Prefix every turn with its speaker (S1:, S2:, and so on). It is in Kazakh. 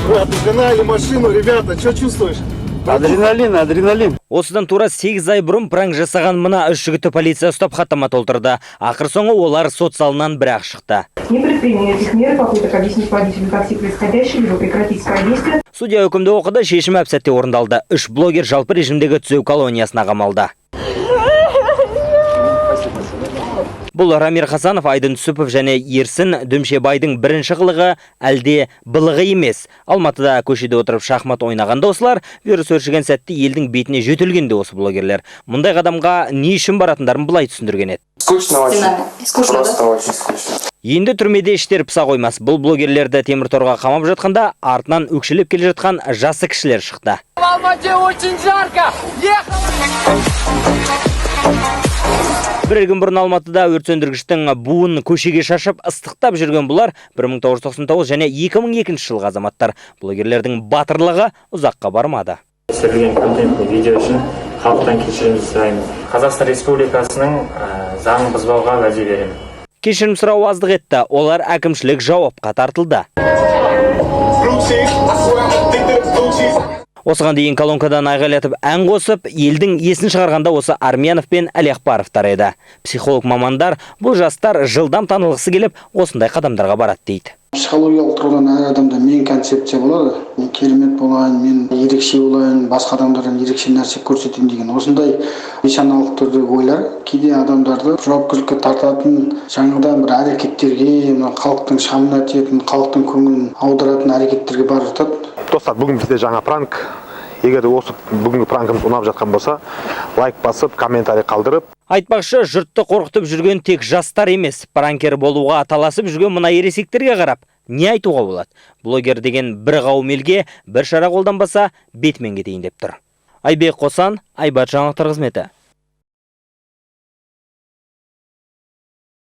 S1: Брат, угнали машину, ребята, что чувствуешь?
S2: Адреналин, адреналин.
S3: Осыдан тура 8 ай бұрын пранк жасаған мына үш жігітті полиция ұстап, хаттама толтырды. Ақыр соңы олар сот залынан бір-ақ шықты.
S4: Не предприняли никаких мер, попыток объяснить водителю такси происходящее либо прекратить свои действия.
S3: Судья үкімді оқыды, шешім әп-сәтте орындалды. Үш блогер жалпы режимдегі түзеу колониясына қамалды. Бұл Рамир Хасанов, Айдын Түсіпов және Ерсін Дүмшебайдың бірінші қылығы әлде былығы емес. Алматыда көшеде отырып шахмат ойнағанда осылар, вирус өршіген сәтте елдің бетіне жөтелген де осы блогерлер. Мұндай қадамға не үшін баратындарын былай түсіндірген еді.
S5: Скучно очень.
S6: Скучно, да?
S5: Просто очень скучно.
S3: Енді түрмеде іштері пыса қоймас. Бұл блогерлерді темір торға қамап жатқанда артынан өкшелеп келе жатқан жасы кішілер шықты.
S7: В Алмате очень жарко! Ехал!
S3: Бір күн бұрын Алматыда өрт сөндіргіштің буын көшеге шашып, ыстықтап жүрген бұлар 1999 және 2002 жылғы азаматтар. Блогерлердің батырлығы ұзаққа бармады.
S8: Түсірілген контентті видео үшін халықтан кешірім сұраймыз. Қазақстан Республикасының заңын бұзбауға уәде беремін.
S3: Кешірім сұрау аздық етті. Олар әкімшілік жауапқа тартылды.
S1: Blue cheese, I swear I'm addicted to blue cheese.
S3: Осыған дейін колонкадан айғайлатып ән қосып, елдің есін шығарғанда осы Армянов пен Әлиақпаровтар еді. Психолог мамандар бұл жастар жылдам танылғысы келіп, осындай қадамдарға барады дейді.
S9: Психологиялық тұрғыдан әр адамда мен концепция болады: мен керемет болайын, мен ерекше болайын, басқа адамдардан ерекше нәрсе көрсетейін деген осындай бейсаналық түрдегі ойлар кейде адамдарды жауапкершілікке тартатын жаңадан бір әрекеттерге, мына халықтың шамына тиетін, халықтың көңілін аударатын әрекеттерге барып жатады.
S10: Достар, бүгін бізде жаңа пранк. Егер де осы бүгінгі пранкіміз ұнап жатқан болса, лайк басып, комментарий қалдырып.
S3: Айтпақшы, жұртты қорқытып жүрген тек жастар емес. Пранкер болуға таласып жүрген мына ересектерге қарап не айтуға болады? Блогер деген бір қауым елге бір шара қолданбаса, бетімен кетейін деп тұр. Айбек Қосан, Айбат жаңалықтар қызметі.